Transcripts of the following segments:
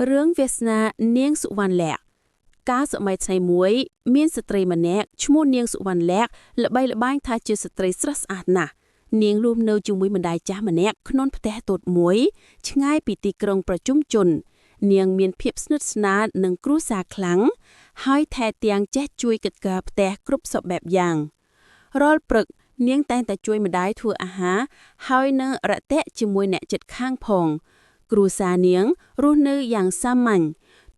រឿងវាសនានាងសុវណ្ណលក្ខណ៍កាលសម័យថ្ងៃមួយ មានស្ត្រីម្នាក់ឈ្មោះនាងសុវណ្ណលក្ខណ៍ល្បីល្បាញថាជាស្ត្រីស្រស់ស្អាតណាស់នាងរួមនៅជាមួយម្ដាយចាស់ម្នាក់ក្នុងផ្ទះតូចមួយ ឆ្ងាយពីទីក្រុងប្រជុំជន នាងមានភាពស្និទ្ធស្នាលនឹងគ្រួសារខ្លាំងហើយថែទាំងចេះជួយកិច្ចការផ្ទះគ្រប់សពបែបយ៉ាងរាល់ព្រឹកនាងតែងតែជួយម្ដាយធ្វើអាហារហើយនឹងរតាក់ជាមួយអ្នកជិតខាងផង គ្រួសារនាងរស់នៅយ៉ាងសាមញ្ញ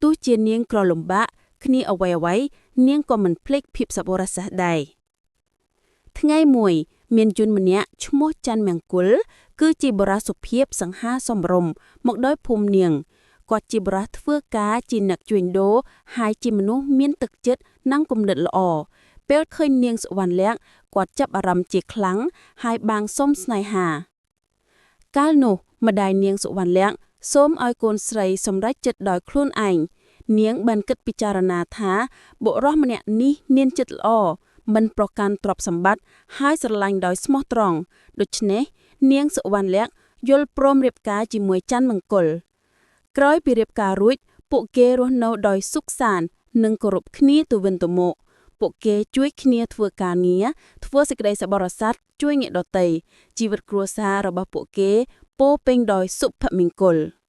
ទោះជានាងក្រលំបាកគ្នាអ្វីៗនាងក៏មិនភ្លេចភាពសប្បុរសដែរថ្ងៃមួយ មានជនម្នាក់ឈ្មោះច័ន្ទមង្គល គឺជាបុរសសុភាពសង្ហាសំរុំមកដោយភូមិនាងគាត់ជាបុរសធ្វើការជាអ្នកជួញដូរហើយជាមនុស្សមានទឹកចិត្តនិងគំនិតល្អពេលឃើញនាងសុវណ្ណលក្ខណ៍គាត់ចាប់អារម្មណ៍ជាខ្លាំងហើយបាងសុំស្នេហា កាលនោះម្ដាយនាងសុវណ្ណលក្ខណ៍សូមឲ្យកូនស្រីសម្រេចចិត្តដោយខ្លួនឯងនាងបានគិតពិចារណាថាបុរសម្នាក់នេះមានចិត្តល្អមិនប្រកាន់ទ្រព្យសម្បត្តិហើយស្រឡាញ់ដោយស្មោះត្រង់ដូច្នេះនាងសុវណ្ណលក្ខណ៍យល់ព្រមរៀបការជាមួយច័ន្ទមង្គលក្រោយពីរៀបការរួចពួកគេរស់នៅដោយសុខសាន្តនិងគោរពគ្នាទៅវិញទៅមកពួកគេជួយគ្នាធ្វើការងារធ្វើសេចក្តីសប្បុរស័តជួយអ្នកដទៃជីវិតគ្រួសាររបស់ពួកគេពោរពេញដោយសុភមង្គល។